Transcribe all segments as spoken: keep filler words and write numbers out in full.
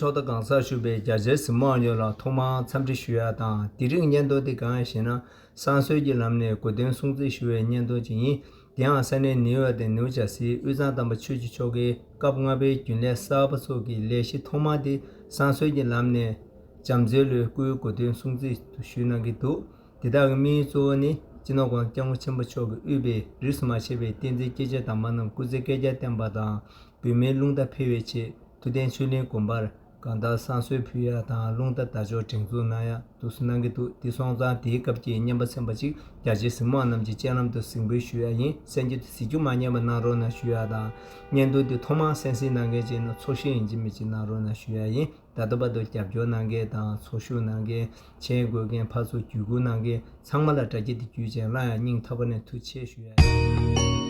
ཚོགས་བརྡ་གང་གསར་ཞུ་བའི་རྒྱ་ཆེའི་གཟིགས་མོ་བ་ཡོངས་ལ་ཐོག་མར་འཚམས་འདྲི་ཞུ་ཡ་དང་། དེ་རིང་སྙན་ཐོ་འདི་གང་ཡིན་ཞེ་ན། བསང་གསོལ་གྱི་ལམ་ནས་གོ་སྟོན་སྲུང་བརྩི་ཞུ་བའི་སྙན་ཐོ་ཅིག་ཡིན། དེའང་ས་གནས་ནིའུ་ཡོག་དང་ནིའུ་ཇར་སིའི་དབུས་གཙང་དམ་པ་ཆོས་ཀྱི་ཕྱོགས་ཀྱི་སྐབས་ལྔ་པའི་རྒྱུན་ལས་གསར་པ་ཚོ་གི་ལས་གཞི་ཐོག་མ་དེ་བསང་གསོལ་གྱི་ལམ་ནས་བྱམས་བརྩེའི་ལོའི་སྐུའི་གོ་སྟོན་སྲུང་བརྩི་ཞུས་གནང་གི་འདུག་དེ་དག་གི་དམིགས་ཡུལ་གཙོ་བོ་ནི་སྤྱི་ནོར་༸གོང་ས་༸སྐྱབས་མགོན་ཆེན་པོ་མཆོག་གིས་དབུས་པའི་རིས་སུ་མ་ཆད་པའི་བསྟན་འཛིན་སྐྱེས་ཆེན་དམ་པ་རྣམས་སྐུ་ཚེ་བསྐལ་བརྒྱར་བརྟན་པ་དང་། བོད་མིའི་རླུང་རྟ་འཕེལ་བའི་ཆེད་ཐུབ་བསྟན་ཆོས་གླིང་དགོན་པར་གང་ལྟར་བསང་གསོལ་ཕུལ་ཡ་དང་རླུང་རྟ་དར་ལྕོག་སྒྲེང་འཛུགས་གནང་ཡ་འདུག་སེ་གནང་གི་འདུག་དེ་སོང་ཙང་དེའི་སྐབས་ཀྱི་རྔན་པ་ཚན་པ་ཅིག་རྒྱ་ཆེའི་གཟིགས་མོ་བ་རྣམས་ཀྱི་སྤྱན་ལམ་དུ་གཟིགས་འབུལ་ཞུ་ཡ་ཡིན། གསན་རྒྱུ་དེ་གཟིགས་རྒྱུ་མ་ཉམས་པ་གནང་རོགས་གནང་ཞུ་ཡ་དང་། སྙན་ཐོ་འདི་ཐོག་མར་གསན་གཟིགས་གནང་མཁན་བྱས་ན་ཚོགས་ཞུགས་ཡིན་གཅིག་མིན་གཅིག་གནང་རོགས་གནང་ཞུ་ཡ་ཡིན། ད་ལྟ་བར་དུ་རྒྱབ་སྐྱོར་གནང་མཁན་དང་ཚོགས་ཞུགས་གནང་མཁན། མཆན་འགོད་མཁན་ཕར་ཚུར་བརྒྱུད་སྐུར་གནང་མཁན་ཚང་མ་ལ་དྲ་རྒྱ་འདི་བརྒྱུད་བྱས་སླར་ཡང་སྙིང་ཐག་པ་ནས་ཐུགས་རྗེ་ཆེ་ཞུ་ཡ་ཡིན།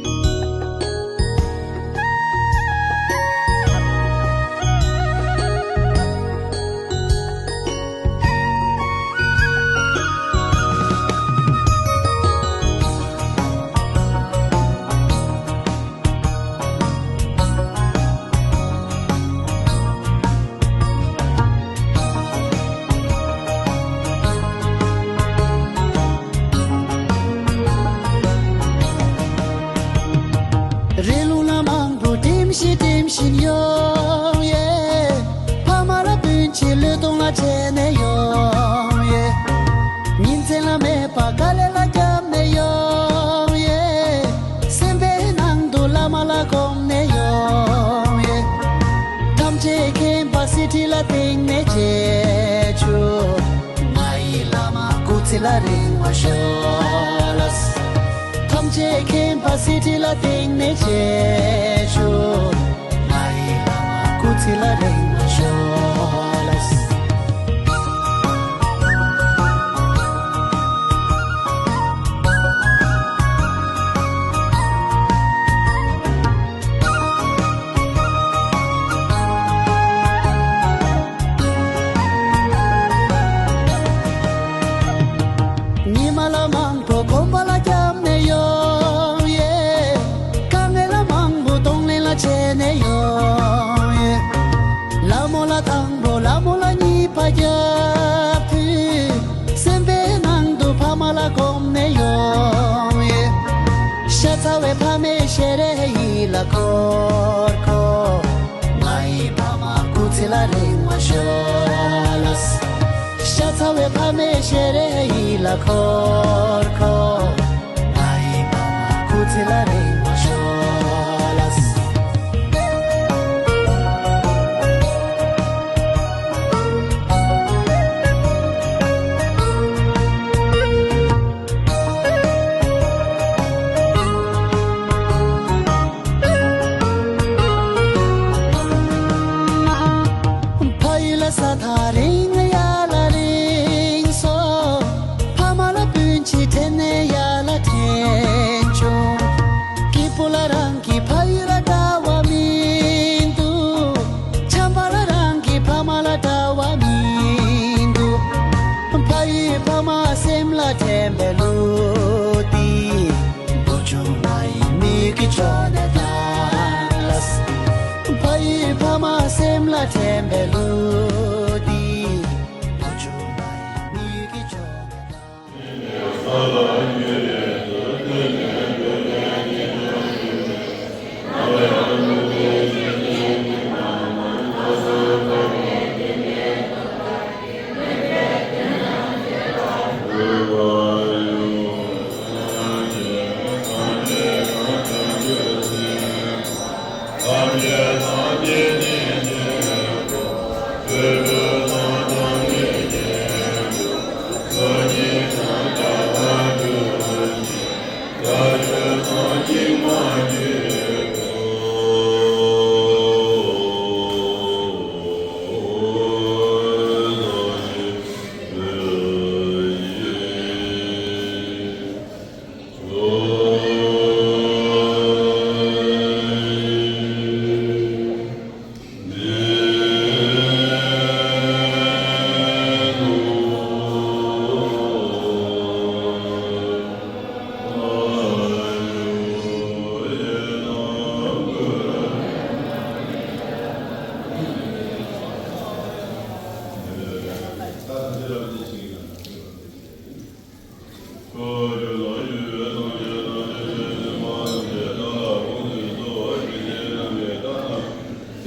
རི་ལུང་ལ་མང་པོ་ལྡེམ་བཞིན་ལྡེམ་བཞིན་ཡོང་ཡེ། ཕ་མ་ལ་སྤུན་མཆེད་བློས་གཏོང་ལ་བྱས་ནས་ཡོང་ཡེ། ཉིན་མཚན་ལ་མེད་པ་དཀའ་ལས་ལ་བརྒྱབ་ནས་ཡོང་ཡེ། སེམས་པའི་ནང་དུ་བླ་མ་ལ་སྒོམ་ནས་ཡོང་ཡེ། ཐམས་ཅད་མཁྱེན་པ་གསེར་ཁྲི་ལ་བརྟེན་ནས་རྗེས་ཆུ། ང་ཡི་བླ་མ་སྐུ་ཚེ་ལ་རིང་བ་ཤོག་ལགས། ཐམས་ཅད་མཁྱེན་པ་གསེར་ཁྲི་ལ་བརྟེན་ནས་རྗེས་ཆུ། ང་ཡི་བླ་མ་སྐུ་ཚེ་ལ་རིང་བ་ཤོག་ལགས། ཉི་མ་ལ་མང་པོ་གོམ་པ་ལ་བརྒྱབ་ནས་ཡོང་ཡེ། དཀའ་ངལ་ལ་མང་པོ་གདོང་ལེན་ལ་བྱས་ནས་ཡོང་ཡེ། ལ་མོ་ལ་དང་པོ་ལ་མོ་ལ་གཉིས་པ་བརྒྱབ་དུས། སེམས་པའི་ནང་དུ་ཕ་མ་ལ་སྒོམ་ནས་ཡོང་ཡེ། ཤ་ཚ་བའི་ཕ་མའི་ཞལ་རས་ཡིད་ལ་འཁོར་འཁོར། ང་ཡི་ཕ་མ་སྐུ་ཚེ་ལ་རིང་བ་ཤོག་ལགས། ཤ་ཚ་བའི་ཕ་མའི་ཞལ་རས་ཡིད་ལ་འཁོར་འཁོར། ང་ཡི་ཕ་མ་སྐུ་ཚེ་ལ་རིང་བ་ཤོག་ལགས། ཕ་ཡུལ་ལ་ས་ཐག་རིང་ཡ་ལ་རིང་སོང་། ཕ་མ་ལ་སྤུན་མཆེད་དྲན་ནས་ཡ་ལ་དྲན་བྱུང་། སྐྱིད་པོ་ལ་རང་གི་ཕ་ཡུལ་ལ་འདྲ་བ་མི་འདུག་བྱམས་པ་ལ་རང་གི་ཕ་མ་ལ་འདྲ་བ་མི་འདུག་ཕ་ཡུལ་ཕ་མ་སེམས་ལ་དྲན་པའི་གླུ་འདི། བུ་ཆུང་ང་ཡི་མིག་གི་ཕྱོགས་ནས་ལྟ་ལ། ཕ་ཡུལ་ཕ་མ་སེམས་ལ་དྲན་པའི་གླུ་འདི། བུ་ཆུང་ང་ཡི་མིག་གི་ཕྱོགས་ནས་ལྟ།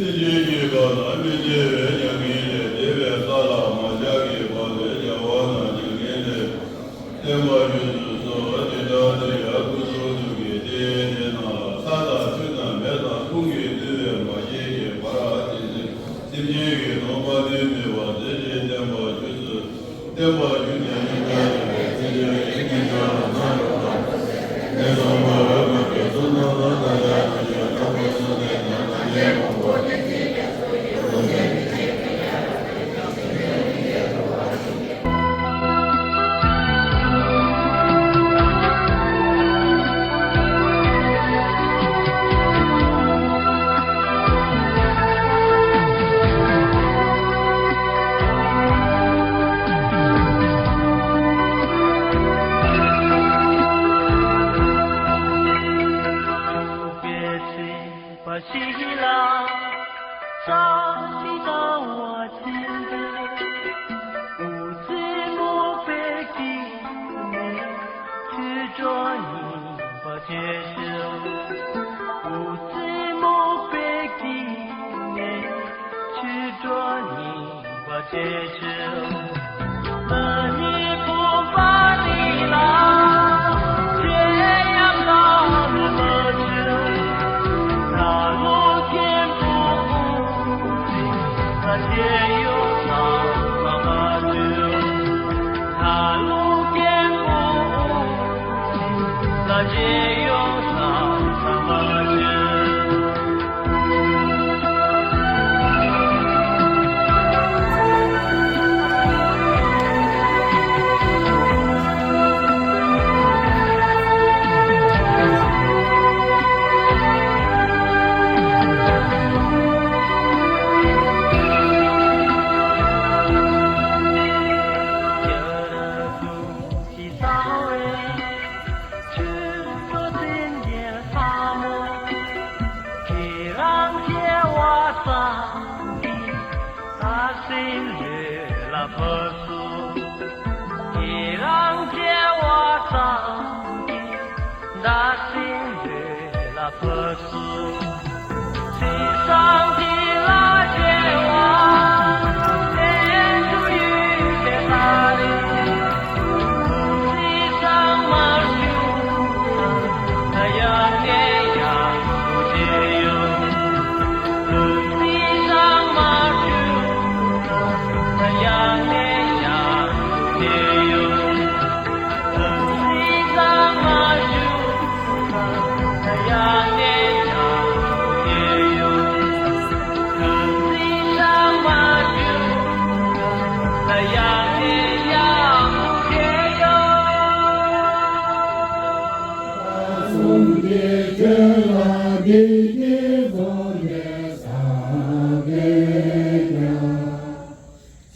སེམས་ཅན་གྱི་བར་ན་མི་བདེ་བའི་མྱ་ངན་ལས་འདས་པའི་ས་ལ་མ་ཆགས་ཀྱི་བར་དུ་རྒྱལ་བ་རྣམས་མྱ་ངན་ལས་འདས་པར་བཞུགས་སུ་གསོལ། དེ་ལྟར་དེ་ཡང་སྐུ་གསུང་ཐུགས་ཀྱི་རྟེན་དེ་རྣམས་ལ་ས་དང་ཆུ་དང་མེ་དང་ཁོང་གིས་བཏུལ་བའི་མ་སྐྱེས་ཀྱི་བར་དེ་ཚེ་སེམས་ཅན་གྱི་ནོངས་པ་དུས་མེད་པར་མཛད་ཅིང་བསྟན་པར་བཞུགས་སུ། བསྟན་པ་བརྒྱུད་ནས་སྙིང་ག་ཡོད་པའི་ཚེ་འདིར་ཡིད་ཀྱི་ཆར་ལ་སྣང་བ་དང་། ངན་སོང་པ་འོད་དཔག་གི་གསུང་རྣམས་ལ་བདག་ཅག་ཐམས་ཅད་དག་པར་གསོལ་ཏེ་ནམ་མཁའ་ལས་མང་པོ། པ་ཞིག་ལ། ས་ཞིག་ལ་བ་ཅན་དུ། དབུ་རྩེ་མོ་པའི་དཀྱིལ་ནས། ཆོས་གྲོགས་རྙིང་པ་བཅས་སུ། དབུ་རྩེ་མོ་པའི་དཀྱིལ་ནས། ཆོས་གྲོགས་རྙིང་པ་བཅས་སུ།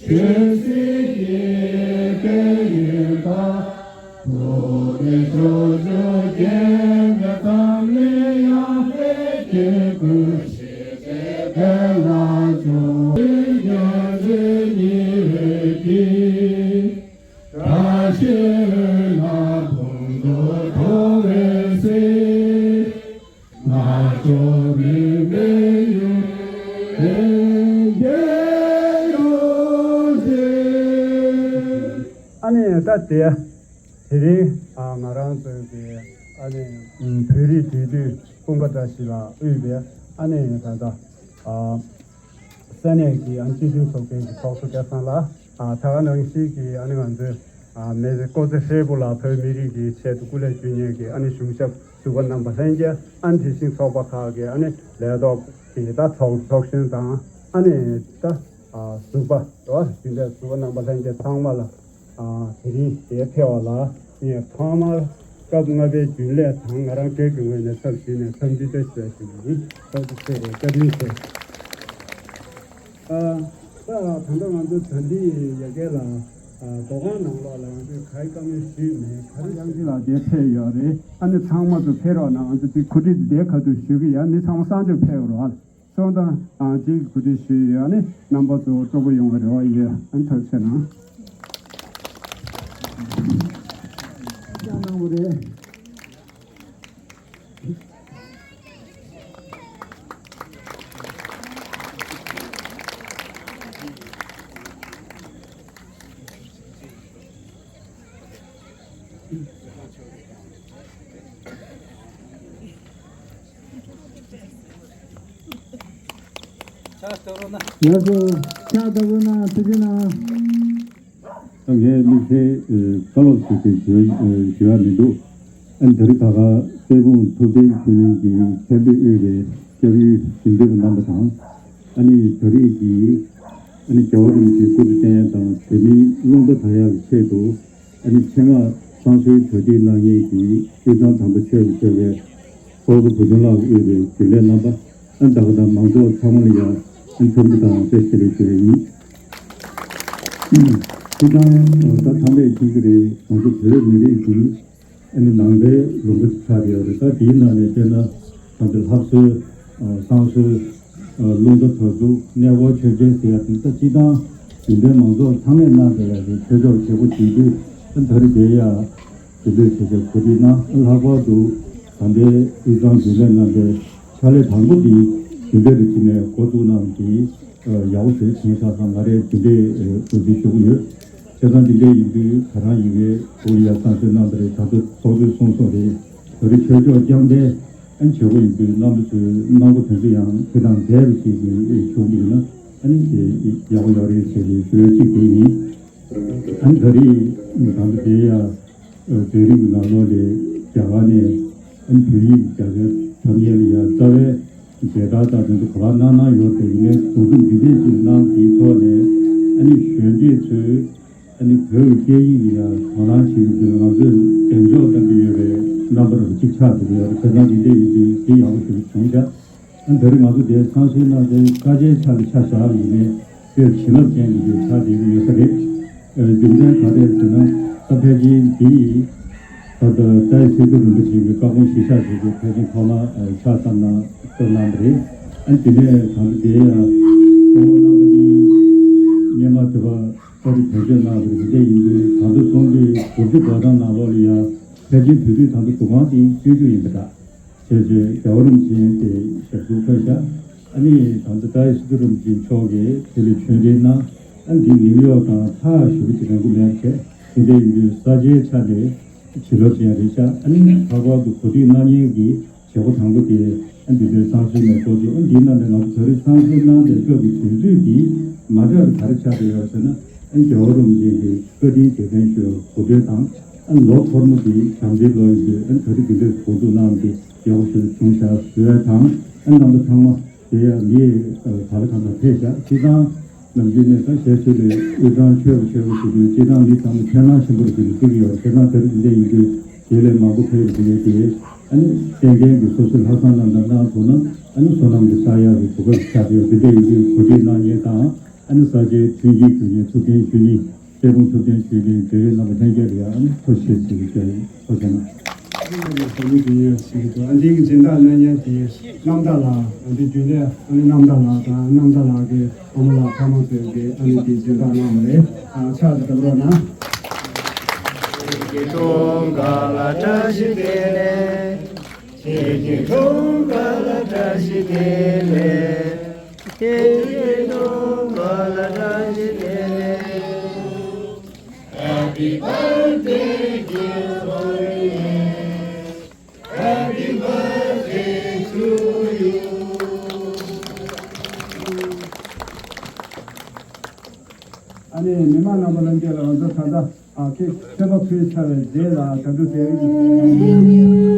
ཆོས་སྲིད་ཀྱི་དཔལ་ཡོན་དང་། ཐུགས་ཀྱི་ཕྱོགས་བཅུ་རྒྱལ་བའི་ཐབས་ལ་ཡང་། དཔལ་གྱི་སྐུ་ཞིག་དེ་ཕན་ལ་འབྱུང་། རྒྱལ་སྲས་ཉི་འོད་ཀྱིས། བཀྲ་ཤིས་ལ་ཕུན་སུམ་ཚོགས་པའི་ཚེ། ནག་ཕྱོགས་མུན་པའི་ཡུལ་ལས་རྒྱལ་ཡོང་ཚེ། ཨ་ནི་ད་དེ་དེ་རིང་ཨ་ང་རང་ཚོའི་གི་ཨ་ནི་བོད་རིགས་འབྲེལ་མཐུད་ཀུན་དགའ་བཀྲ་ཤིས་ལགས་དབུས་པའི་ཨ་ནི་ད་ལྟ་ཨ་ས་གནས་ཀྱི་ཨ་ནི་སྤྱི་མཐུན་ཚོགས་པའི་གི་ཚོགས་གཙོ་སྐལ་བཟང་ལགས། ཨ་ད་ག་ནང་བཞིན་གྱི་ཨ་ནི་ང་ཚོའི་ཨ་མི་སྐུ་ཚེ་ཧྲིལ་པོ་ལ་བོད་མི་རིགས་ཀྱི་ཆེད་དུ་སྐུ་ལས་བསྐྱོན་མཁན་གྱི་ཨ་ནི་གཞུང་ཞབས་ཟུར་པ་རྣམ་པ་ལྷན་རྒྱས། ཨ་ནི་དེ་བཞིན་ཚོགས་པ་ཁག་གི་ཨ་ནི་ལས་ཐོག་གི་ད་ཚོགས་ཚོགས་གཞོན་དང་། ཨ་ནི་ད་ཨ་ཟུར་པ་རོ་དེ་འདྲ་ཟུར་པ་རྣམ་པ་ལྷན་རྒྱས་ཚང་མ་ལ། ཨ་དེ་རིང་འདིར་ཕེབས་པ་ལ་ངས་ཐོག་མར་སྐབས་ལྔ་པའི་རྒྱུན་ལས་དང་ང་རང་སྒེར་གྱི་ངོས་ནས་ཚབ་ཞུས་ནས་འཚམས་འདྲི་བཀྲ་ཤིས་བདེ་ལེགས་ཞུ་བ་ཡིན། ཐུགས་རྗེ་ཆེ། བཀའ་དྲིན་ཆེ། ཨ་ད་ད་ལྟ་ང་ཚོ་ད་འདི་ཡ་གི་ལ་ཨ་འདུ་ཁང་ནང་ལོགས་ལ་ང་ཚོས་ག་རེ་བཀའ་མོལ་ཞུས་མེད། ག་རེ་ཡང་ཅིག་ལ་དེ་ཕེབས་ཡོད་རེད། ཨ་ནི་ཚང་མ་ཚོ་ཕེབས་རོགས་གནང་། ང་ཚོ་འདི་གོ་སྒྲིག་འདི་ག་དུས་ཞུ་གི་ཡ། མི་ཚང་མ་གསང་སྤྱོད་ཕེབས་རོགས། སོང་ཙང་ཨ་ཅིག་གོ་སྒྲིག་ཞུས་ཡོད། ཨ་ནི་རྣམ་པ་ཚོ་སྤྲོ་པོ་ཡོང་བའི་རེ་བ་ཡོད། ཨ་ནི་ཐུགས་རྗེ་གནང་། ཅང་གནང་བ་རེད། ཡག་སོ། ཕྱག་བཏབ་རོགས་གནང་། ཐུགས་རྗེ་གནང་། ངས་དམིགས་བསལ་བཀའ་སློབ་ཞུ་ཞེས་ཞུ་ཞུ་ཡ་མི་འདུག་ཨ་ནི་ད་རེས་ད་ག་དཔལ་སྤུངས་ཐུབ་བསྟན་ཆོས་གླིང་གི་མཁན་པོས་དབུས་པའི་སྐྱབས་ཡུལ་ཞིང་འདུས་པ་རྣམ་པ་དང་། ཨ་ནི་ད་རེས་ཀྱི་ཨ་ནི་རྒྱལ་བ་རིན་པོ་ཆེའི་སྐུ་ཚེ་བརྟན་ཡ་དང་དེ་མིན་རླུང་རྟ་དར་ཡག་གི་ཆེད་དུ། ཨ་ནི་ཆེད་མངགས་བསང་གསོལ་གྲ་སྒྲིག་གནང་མཁན་གྱི་དབུས་གཙང་དམ་པ་ཆོས་ཀྱི་ཆོས་པའི་ཚོགས་གཙོ་བུ་ཆུང་ལགས་ཀྱིས་དབུས་པའི་རྒྱུན་ལས་རྣམ་པ། ཨ་ནི་ད་ག་དང་མང་ཚོགས་ཚང་མ་ལ་ཡང་ཨ་ནི་འཚམས་འདྲི་དང་བཀྲ་ཤིས་བདེ་ལེགས་ཞུ་ཡ་ཡིན། སྤྱིར་བཏང་ད་ཚང་མས་མཁྱེན་གྱི་རེད། ང་ཚོ་བོད་མི་རིགས་འདི་ཨ་ནི་ནང་པའི་ལུང་པ་ཅིག་ཆགས་བསྡད་ཡོད་རེད། ད་དེའི་ནང་ནས་དཔེར་ན་ད་ལྟ་ལྷ་གསོལ། བསང་གསོལ། རླུང་རྟ་དར་འཛུགས། གནས་སྐོར་མཆོད་མཇལ་ཟེར་ཡ་དེ་ད་སྤྱིར་བཏང་རྒྱུན་ལྡན་མང་ཚོགས་ཚང་མས་གནང་བསྡད་ཡ་རེད། ཆོས་ཕྱོགས་བྱེད་སྒོ་བྱེད་དུས་ད་རེས་དེ་ཡ་དེ་འདྲ་བྱས་བྱས་གོ་སྒྲིག་གནང་། ལྷག་པར་དུ་ད་ལྟའི་དབུས་གཙང་རྒྱུན་ལས་རྣམ་པའི་ཕྱག་ལས་དང་པོ་འདི་ཇི་འདྲ་རེ་བྱས་ནས་འགོ་བཙུགས་གནང་གི་ཡག་པོ་ཞེ་པོ་བྱུང་ཤག་བསམ། ང་རས་འདི་འདྲའི་འབོད་སྐུལ་ཞུ་གི་ཡོད། བྱས་ཙང་འདི་འདྲའི་ཡིན་དུས་ད་རང་ཡི་གེ་འོག་ལ་ཡ་བསང་གསོལ་གནང་བ་རེད། ད་ཚོ་ཚོགས་གཙོས་གསུངས་སོང་རེད། ད་རེས་ཆོས་ཕྱོགས་རྐྱང་པའི་ཨ་ནི་བྱེད་སྒོ་ཡིན་དུས་རྣམ་པ་ཚོའི་གནང་སྒོ་དེ་ཚོ་ཡང་དེ་དང་འབྲེལ་བ་ཞིག་གིས་བྱུང་གི་ཡིན་ན་ཨ་ནི་དེ་ཡག་པོ་ཡོད་རེད་ཟེར་ནས་ཞུ་ཡ་གཅིག་དེ་ཡིན། ཨ་ནི་ད་རེས་ད་ལྟ་དེ་ཡ། བོད་རིགས་ཀྱི་ནང་ལོགས་ལས་རྒྱ་གར་ནས་ཨ་ནི་བོད་ཡིག་རྒྱ་གར་འཁྲབ་མཁན་ལ་ཡང་རྩ་བའི་མཇལ་དར་དང་དེ་ཚོ་ག་པར་གནང་གནང་ཡོད་དེ། ཡིན་ནའི་གདུང་སེམས་འདི་འདྲས་ཅིག་གནང་དེའི་ཐོག་ནས་ཨ་ནི་གཞོན་སྐྱེས་ཚོས་ཨ་ནི་བོད་ཀྱི་སྐད་ཡིག་ལ་ཡང་དོ་སྣང་བྱེད་རྒྱུ་ང་ཚོས་གདེང་འཇོག་གནང་གི་ཡོད་པའི་རྣམ་པ་རུ་གཅིག་ཆགས་འདུག་ཡོད་རེད། བྱས་ཙང་འདི་འདྲས་ཡིན་དུས་དེ་ཡག་པོ་ཞེ་པོ་བྱུང་ཤག་ཨ་ནི་ད་རེས་ང་ཚོ་འདིར་བསང་གསོལ་གནང་མཁན་ས་ཆའི་ཆ་ལ་ཆ་བཞག་པ་ཡིན་ནའི་དཔེ་བྱིན་རླབས་ཅན་གྱི་ཆ་དེ་ཡོད་ས་རེད། རྒྱུ་མཚན་ག་རེ་རེད་ཟེར་ན་ད་ཕལ་ཆེར་འདི་ཡིས་ད་ལྟ་ཏཱའི་སི་ཏུ་རིན་པོ་ཆེ་གི་བཀའ་དགོངས་གཞིར་བཞག་བྱས་ཏེ་ཕལ་ཆེར་ཐོག་མར་ཕྱག་བཏབ་གནང་བསྐུར་གནང་བ་རེད། ཨ་ནི་དེ་ནས་ད་ལྟ་དེ་ཡང་སྐྱབས་མགོན་རྣམ་པ་གཉིས་སྔོན་མ་དེ་བ་བཀའ་དྲིན་དོན་གཅོད་གནང་བ་རེད། དེ་ཡིན་དུས་ད་ལྟ་སོང་དུས་དགུ་བཅུ་གོ་གྲངས་ནང་ལོགས་ལ་ཡང་ཕལ་ཆེར་བོད་དུས་ད་ལྟ་འདུ་ཁང་དེ་བཅུ་བཅུ་ཡིན་པ་འདྲ། བྱས་རྗེས་རྒྱལ་བ་རིན་པོ་ཆེ་དེ་ཞབས་ཞུ་ཕུལ་བཞག་ཨ་ནི་ད་ལྟ་ཏཱའི་སི་ཏུ་རིན་པོ་ཆེ་མཆོག་གིས་དེ་ལ་ཆོས་འབྲེལ་གནང་། ཨ་ནི་འདི་ནིའུ་ཡོག་དང་ཐག་ཞུ་གི་ཅིག་རན་གོ་མེད་བྱས། དེ་འདྲ་ཡིན་དུས་ས་ཆའི་ཆ་ནས་བྱིན་རླབས་ཅན་རེད་ཤག་ཨ་ནི་ལྷག་པར་དུ་གོ་སྒྲིག་གནང་མཁན་གྱི་བྱེད་སྒོ་དང་པོ་དེ་ཨ་འདི་འདྲའི་བསང་གསོལ་ནས་འགོ་བཙུགས། ཨ་འདིའི་ནང་ནས་ང་ཚོ་ད་རེས་བསང་གསོལ་གནང་བའི་སྐབས་ཀྱི་དུས་ཚོད་འདི་མ་འདྲ་བ་ག་རེ་ཆགས་བསྡད་ཡོད་ཟེར་ན། ཨ་ནི་རྒྱལ་བ་རིན་པོ་ཆེ་གི་བཀའ་དྲིན་རྗེས་དྲན་ཞུ་བའི་གོ་སྟོན་དང་། ཨ་ནི་ལོ་འཁོར་མོ་དེ་བྱམས་བརྩེའི་ལོ་ཡིན་དུས་ཨ་ནི་ད་རེས་འདི་འདྲའི་གོ་སྒྲིག་གནང་སྟེ་ཡག་པོ་ཞིག་བྱུང་ཤག་ཞུ་ཡ་དང་། ཨ་ནི་རྣམ་པ་ཚང་མ་དེ་ཡང་མི་ག་ལ་གང་དང་ཕེབས་ཤག་སྤྱིར་བཏང་ནམ་རྒྱུན་ནས་ད་ཞལ་ཆོས་ལས་དབུས་གཙང་ཆོས་པ་ཆོས་པ་ཞུ་དུས་སྤྱིར་བཏང་མི་ཚང་མ་ཁས་བླངས་ཆེན་པོ་རུ་བརྩི་གི་ཡོད་རེད། བྱས་ཙང་དེ་རིང་འདི་འདྲ་ཡིན་དུས་དེ་ལས་མང་པོ་ཕེབས་རེད་དེ། ཨ་ནི་ཏན་ཏན་གྱི་སོ་སོའི་ལྷག་བསམ་རྣམ་དག་གནང་ཐུབ་ན་ཨ་ནི་བསོད་ནམས་ཀྱི་བསགས་ཡག་གི་གོ་སྐབས་ཆགས་ཀྱི་ཡོད། དེ་འདྲ་ཡིན་དུས་གོ་སྒྲིག་གནང་མཁན་དང་ཨ་ནི་ས་ཆའི་མཐུན་རྐྱེན་ཞུ་མཁན་ཐུབ་བསྟན་ཆོས་གླིང་དཔལ་སྤུངས་ཐུབ་བསྟན་ཆོས་གླིང་འབྲེལ་ཡོད་རྣམ་པ་ལྷན་རྒྱས་ལ་ཡང་ཨ་ནི་ཐུགས་རྗེ་ཆེ་ཞུ་རྒྱུ་ཡིན། ཐུགས་རྗེ་གནང་། ཨ་ནི་ང་ཚོ་བོད་མི་འདི་ཡོད་ཟེར་གྱི་འདུག་ཨ་འདི་གི་སྦྱིན་བདག་གནང་མཁན་དེ་རྣམ་དག་ལགས། ཨ་འདི་རྒྱུན་ལས་ཨ་ནི་རྣམ་དག་ལགས་དང་རྣམ་དག་ལགས་ཀྱི་ཨ་མ་ལགས་ཕ་མ་ཚོས་ཀྱི་ཨ་ནི་དེ་སྦྱིན་བདག་གནང་བ་རེད། ཨ་ཕྱག་དེ་བཏབ་རོགས་གནང་། ཁྱེད་ཀྱི་འཁྲུངས་སྐར་ལ་བཀྲ་ཤིས་བདེ་ལེགས། ཁྱེད་ཀྱི་འཁྲུངས་སྐར་ལ་བཀྲ་ཤིས་བདེ་ལེགས། ཁྱེད་ཀྱི་འཁྲུངས་སྐར་ལ་བཀྲ་ཤིས་བདེ་ལེགས། Happy birthday, dear Sonia. Happy birthday to you. ཨ་ནི་མི་མང་རྣམ་པ་ལྷན་རྒྱས་ལ་ང་ཚོ་ད་ལྟ་ཨ་ཁྱེད་མཆོད་པ་ཕུལ་ཚར་བའི་རྗེས་ལ་དུད་འགྲོ་དེ་རིང་གི་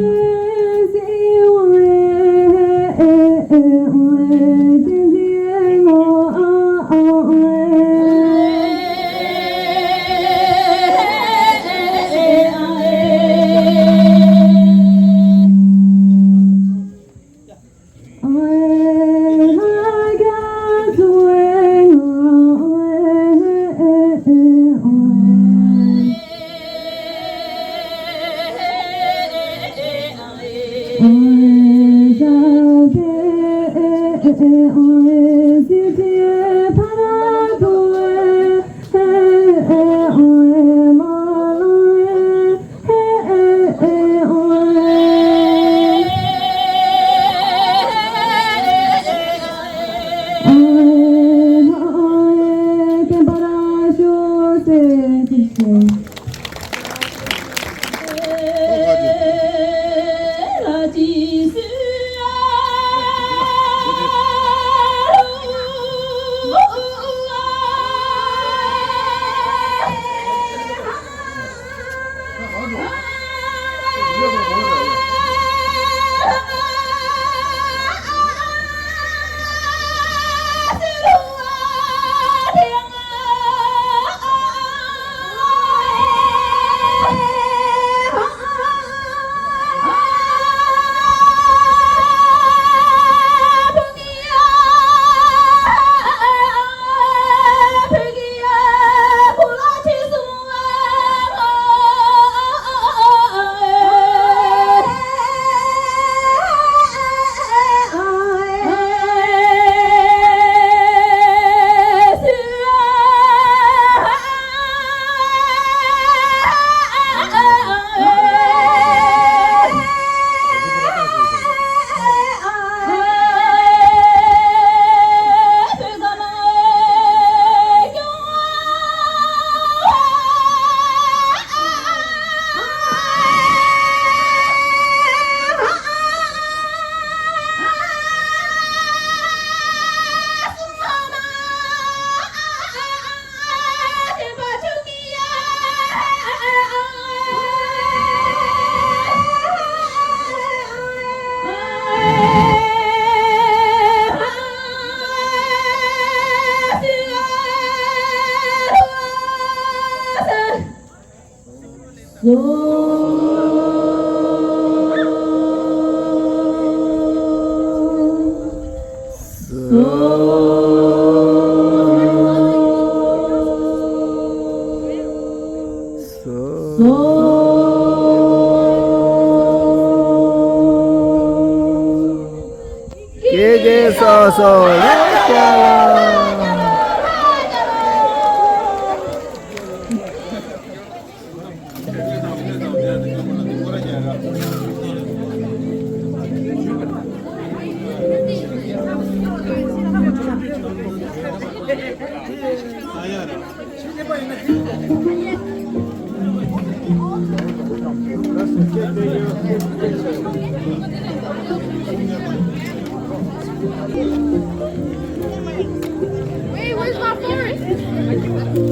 སོ། སོ། སོ། ཀེ་ཀེ་སོ་སོ་ལ་ཀྱ་ལ། Wait, where's my forest?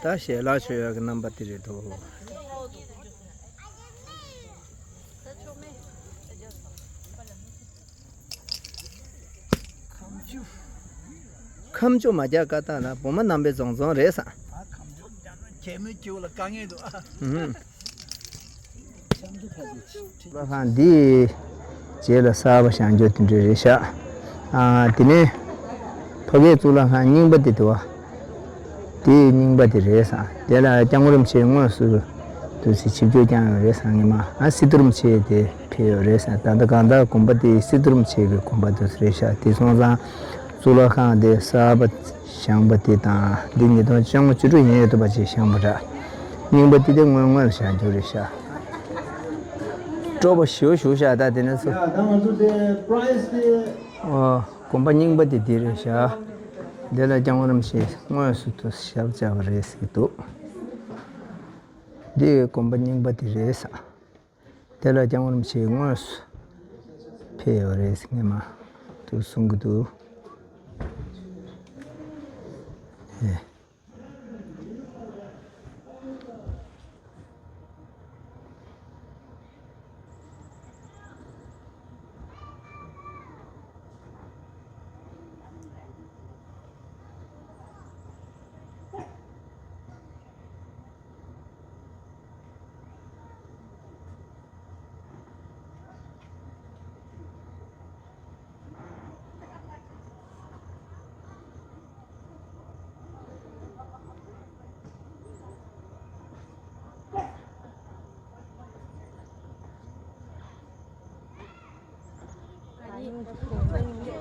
ད་ཞལ་ལག་མཆོད་ཡག་གི་རྣམ་པ་དེ་རེད་འདུག་ཁམས་ཆུ་མ་རྒྱག་ཀ་ཏག་ལ་བུ་མོ་རྣམ་པའི་རྫོང་རྫོང་རེད་ས། ཨ་ཁམས་ཆུ་རྒྱག་ན་གད་མོ་སྐྱེ་བ་ལ་དཀའ་ངལ་འདུག་ཨ། ཨུ་ཧུམ། གཙུག་ལག་ཁང་འདིའི་རྗེས་ལ་གསར་པ་བཞེངས་རྒྱུ་དེ་འདྲ་རེད་ཤག་ཨ་དེ་ནས་ཕ་གིའི་གཙུག་ལག་ཁང་རྙིང་པ་དེ་འདུག་བ། དེའི་རྙིང་པ་དེ་རེད་ས། དེ་ལ་སྐྱབས་མགོན་རིན་པོ་ཆེ་དངོས་སུ་དུ་སི་ཆིབས་བསྒྱུར་བསྐྱངས་ཡོད་རེད་ས། ངེས་མ་ཨ་སི་ཏུ་རིན་པོ་ཆེ་དེ་ཕེབས་ཡོད་རེད་ས། ད་ལྟ་གང་ལྟར་དགོན་པ་དེ་སི་ཏུ་རིན་པོ་ཆེ་གི་དགོན་པ་དུ་སི་རེད་ཤག་དེ་སོང་ཙང་གཙུག་ལག་ཁང་དེ་གསར་པ་བཞེངས་པ་དེ་དང་འདི་ཉིས་སྟོང་བཅོ་ལྔ་བཅུ་དྲུག་ཡིན་ཡོད་འདུག་པ་ཅིག་བཞེངས་པ་འདྲ། རྙིང་པ་དེ་དེ་སྔོན་སྔོན་ལ་བཞེངས་རྒྱུ་རེད་ཤག་སྤྲོ་པོ་ཞེ་པོ་ཞིག་ཤག་ད་དེ་ནས་ཚུར། ཡ་ད་ང་ཚོ་དེ་པ་ར་ཡིས་དེ། ཨོ། དགོན་པ་རྙིང་པ་དེ་འདི་རེད་ཤག་འདི་ལ་སྐྱབས་མགོན་རིན་པོ་ཆེ་དངོས་སུ་དུ་ཞབས་བཅགས་པ་རེད་ཟེར་གྱི་འདུག་འདི་དགོན་པ་རྙིང་པ་དེ་རེད་ས། དེ་ལ་སྐྱབས་མགོན་རིན་པོ་ཆེ་དངོས་སུ་ཕེབས་ཡོད་རེད་ཟེར་ངེས་མ་དུ་གསུང་གི་འདུག་ཨེ།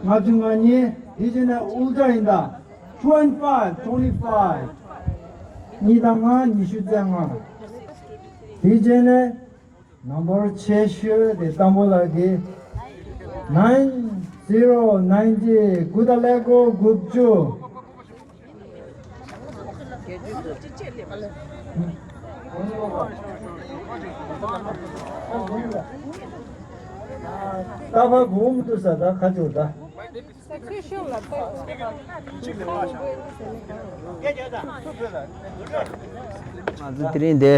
ལྔ་བཅུ་ང་གཉིས། དེ་བྱས་ན་ཨུལ་ཊ་ཡིན་ད། Twenty five, twenty five. གཉིས་དང་ལྔ། ཉི་ཤུ་རྩ་ལྔ། དེའི་རྗེས་ནས་ནམ་བར་ཆེ་ཤོས་དེ་དང་པོ་ལགས་ཀྱིས་nine zero ninety། དགུ་དང་ཀླད་ཀོར་དགུ་བཅུ། ཏ་ཕ་གུ་མུ་ཏུ་ས་ད་ཁ་ཅོ་ད། ང་ཚོ་དེ་རིང་འདི།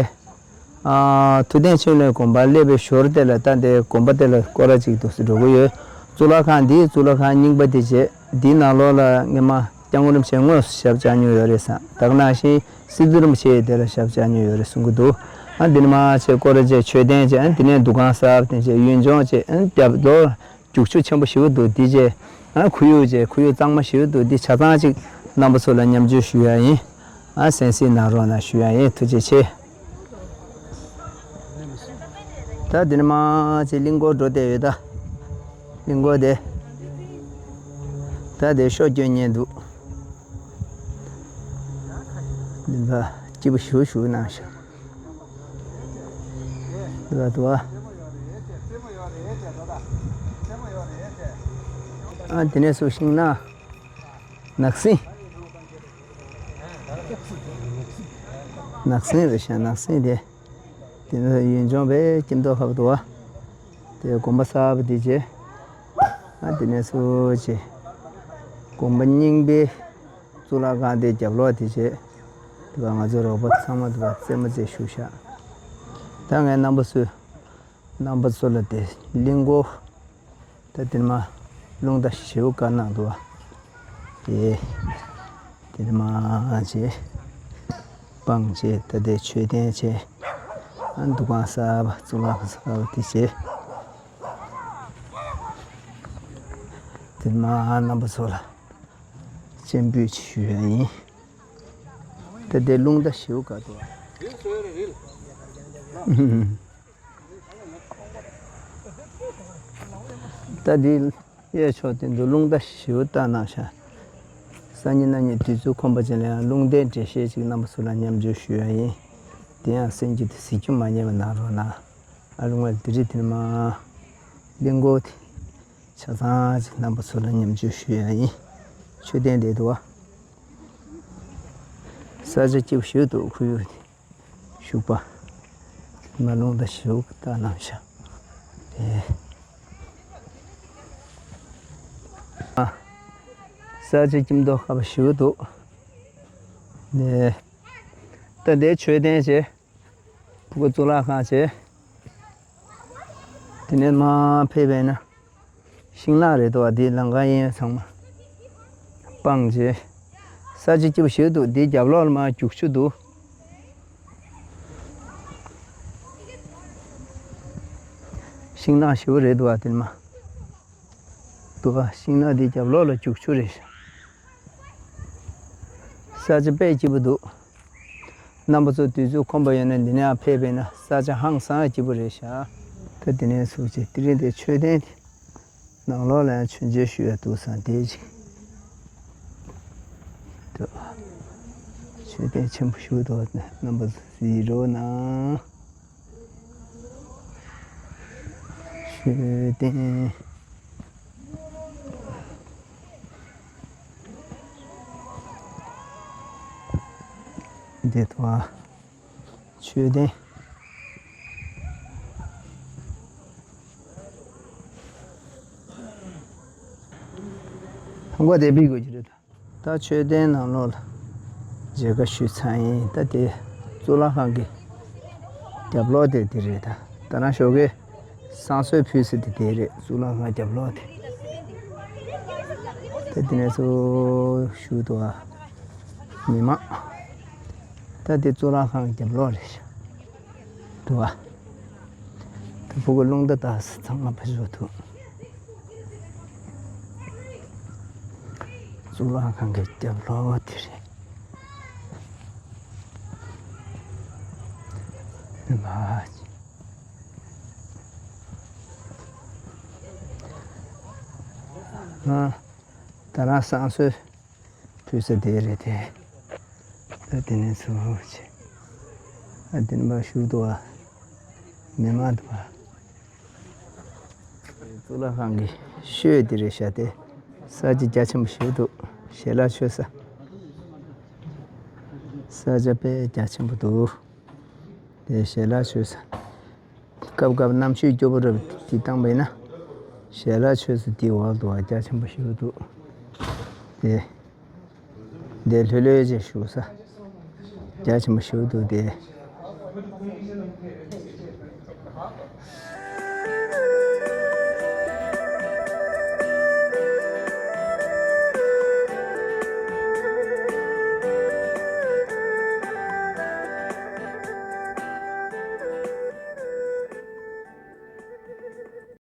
ཨ། ཐུབ་བསྟན་ཆོས་གླིང་དགོན་པ་སླེབས་པའི་ཞོར་དེ་ལ་ད་འདི་དགོན་པ་དེ་ལ་སྐོར་ར་ཅིག་འདུག་སེ་འགྲོ་གི་ཡོད། གཙུག་ལག་ཁང་འདི་གཙུག་ལག་ཁང་རྙིང་པ་དེ་བྱས། འདིའི་ནང་ལོགས་ལ་སྔོན་མ་སྐྱབས་མགོན་རིན་པོ་ཆེ་དངོས་སུ་ཞབས་བཅགས་མྱོང་ཡོད་རེད་བསམ། ད་ག་ནང་བཞིན་སྲིད་ཟུར་རིན་པོ་ཆེ་དེ་ལ་ཞབས་བཅགས་མྱོང་ཡོད་རེད་གསུང་གི་འདུག་ཨ། འདི་ནས་མར་ཆེ་སྐོར་ར་བྱས། མཆོད་རྟེན་བྱས། ཨ། འདི་ནས་འདུ་ཁང་གསར་པ་དེ་བྱས། ཡུལ་ལྗོངས་བྱས། ཨ། རྒྱབ་ལོགས། རྒྱུག་ཆུ་ཆེན་པོ་ཞེ་པོ་འདུག་འདི་བྱས། ཨ། ཁོར་ཡུག་བྱས། ཁོར་ཡུག་གཙང་མ་ཞེ་པོ་འདུག་འདི་ཆ་ཚང་ཅིག་རྣམ་པ་ཚོ་ལ་མཉམ་སྤྱོད་ཞུ་ཡ་ཡིན། ཨ། གསན་གཟིགས་གནང་རོགས་གནང་ཞུ་ཡ་ཡིན། ཐུགས་རྗེ་ཆེ། ད་འདི་ནས་མར་ཅིག་གླིང་སྐོར་འགྲོ་བསྡད་ཡོད་ད། གླིང་སྐོར་དེ། ད་དེ་ཤོ་སྐྱོན་ཉེན་འདུག་འདི་ཕར་སྐྱིད་པོ་ཞེ་པོ་ཞེ་པོ་གནང་ཤག་འདི་བ་དུ་བ། ཨ། དེ་ནས་སུ་ཤིང་ནགས། ནགས་གསེང་། ནགས་གསེང་རེད་ཤག་ནགས་གསེང་དེ། དེ་ནས་ཡུལ་ལྗོངས་པའི་སྐྱིད་མདོག་ཁ་པོ་འདུག་བ། དེ་དགོན་པ་གསར་པ་དེ་བྱས། ཨ། དེ་ནས་སུ་བྱས། དགོན་པ་རྙིང་པའི་གཙུག་ལག་ཁང་དེ་རྒྱབ་ལོགས་དེ་བྱས། དེ་བ་ང་ཚོའི་རོགས་པ་ཚང་མ་དེ་བ་རྩེད་མོ་རྩེ་བཞུགས་ཤག་ད་ངས་རྣམ་པ་ཚོའི། རྣམ་པ་ཚོ་ལ་དེ་གླིང་སྐོར། ད་དེ་ནས་མར་རླུང་རྟ་ཞེ་པོ་བཀལ་གནང་འདུག་བ། དེ། དེ་ནས་མར་བྱས། སྤང་བྱས། ད་དེ་མཆོད་རྟེན་བྱས། ཨ། འདུ་ཁང་གསར་པ། གཙུག་ལག་ཁང་གསར་པ་དེ་བྱས། དེ་ནས་མར་རྣམ་པ་ཚོ་ལ་སྤྱན་འབུལ་ཞུ་ཡ་ཡིན། ད་དེ་རླུང་རྟ་ཞེ་པོ་བཀལ་འདུག་བ། ད་འདི་གཡས་ཕྱོགས་དེ་ཚོ་རླུང་རྟ་ཞེ་པོ་བཏང་གནང་ཤག་སང་ཉིན་གནངས་ཉིན་དུས་ཚོད་ཁོམ་པ་ཅིག་ལ་ཡང་རླུང་རྟའི་འགྲེལ་བཤད་ཅིག་རྣམ་པ་ཚོ་ལ་མཉམ་སྤྱོད་ཞུ་ཡ་ཡིན། དེ་ཡང་གསན་རྒྱུ་དེ་གཟིགས་རྒྱུ་མ་ཉམས་པ་གནང་རོགས་གནང་། ཨ། རླུང་བ་དེ་རིང་དེ་ནས་མར་གླིང་སྐོར་དེ་ཆ་ཚང་ཅིག་རྣམ་པ་ཚོ་ལ་མཉམ་སྤྱོད་ཞུ་ཡ་ཡིན། མཆོད་རྟེན་དེ་འདུག་བ། ས་ཆ་སྐྱིད་པོ་ཞེ་པོ་འདུག་ཁོར་ཡུག་དེ། བཞུགས་པ། མར་རླུང་རྟ་ཞེ་པོ་བཏང་གནང་ཤག་དེ། ཨ། ས་ཆ་སྐྱིད་མདོག་ཁ་པོ་ཞེ་པོ་འདུག་དེ། ད་དེ་མཆོད་རྟེན་བྱས། ཕུག་གུ་གཙུག་ལག་ཁང་བྱས། དེ་ནས་མར་ཕེབས་པས་ན། ཤིང་ནགས་རེད་འདུག་བ། འདི་ལམ་ཁ་གཡས་གཡོན་ཚང་མ་སྤང་བྱས། ས་ཆ་སྐྱིད་པོ་ཞེ་པོ་འདུག་འདིའི་རྒྱབ་ལོགས་ལ་མར་རྒྱུག་ཆུ་འདུག་ཤིང་ནགས་ཞེ་པོ་རེད་འདུག་བ། དེ་ནས་མར་འདུག་བ། ཤིང་ནགས་འདིའི་རྒྱབ་ལོགས་ལ་རྒྱུག་ཆུ་རེད། ས་ཆ་དཔེ་སྐྱིད་པོ་འདུག་རྣམ་པ་ཚོ་དུས་ཚོད་ཁོམ་པ་ཡོད་ན་འདི་ནས་ཡང་ཕེབས་པས་ན་ས་ཆ་ཧང་སང་སྐྱིད་པོ་རེད་ཤག་ད་དེ་ནས་ཚུར་བྱས། དེ་རིང་དེ་མཆོད་རྟེན་དེ་ནང་ལོགས་ལ་ཡང་མཆོད་མཇལ་ཞུ་ཡ་འདུག་བསམ་བསྡད་ཅིག་འདུག་མཆོད་རྟེན་ཆེན་པོ་ཞིག་འདུག་རྣམ་པ་ཚོ་གཟིགས་རོགས་གནང་། མཆོད་རྟེན། འདི་དང་མཆོད་རྟེན། ཐང་ག་དེ་བི་དགོས་ཀྱི་རེད་ད། ད་མཆོད་རྟེན་ནང་ལོགས་ལ་མཇལ་ཁ་ཞུས་ཚར་ཡིན། ད་དེ་གཙུག་ལག་ཁང་གི་རྒྱབ་ལོགས་དེ་དེ་རེད་ད། ད་ནང་ཞོགས་ཀས་བསང་གསོལ་ཕུལ་ས་དེ་དེ་རེད། གཙུག་ལག་ཁང་རྒྱབ་ལོགས་དེ། ད་དེ་ནས་ཚུར་ཞུ་འདུག་ཨ། མི་མང་། ད་དེ་གཙུག་ལག་ཁང་གི་རྒྱབ་ལོགས་རེད་ཤག་འདུག་ཨ། ད་ཕྲུ་གུ་རླུང་རྟ་ད་ཚང་མ་ཕར་ཞོག་འདུག་གཙུག་ལག་ཁང་གི་རྒྱབ་ལོགས་དེ་རེད། ཨ། ཨ། ད་རང་བསང་གསོལ་ཕུལ་ས་དེ་རེད་དེ། ད་དེ་ནས་ཚུར་བྱས། ཨ་དེ་ནས་མར་ཞུགས་འདུག་ཨ། མི་མང་འདུག་ཨ། གཙུག་ལག་ཁང་གི་ཤོད་དེ་རེད་ཤག་དེ། ས་ཆ་རྒྱ་ཆེན་པོ་ཞིག་འདུག་ཞལ་ལག་མཆོད་ས། ས་ཆ་དཔེ་རྒྱ་ཆེན་པོ་འདུག་དེ་ཞལ་ལག་མཆོད་ས། སྐབས་སྐབས་གནམ་གཤིས་སྐྱོ་པོ་རབ་དེ་བཏང་པ་ཡིན་ན། ཞལ་ལག་མཆོད་ས་དེའི་འོག་ཏུ་བ་རྒྱ་ཆེན་པོ་ཞིག་འདུག་དེ། དེ་ལྷོད་ལྷོད་ཅིག་བཞུགས་ས། རྒྱ་ཆེན་པོ་ཞིག་འདུག་དེ།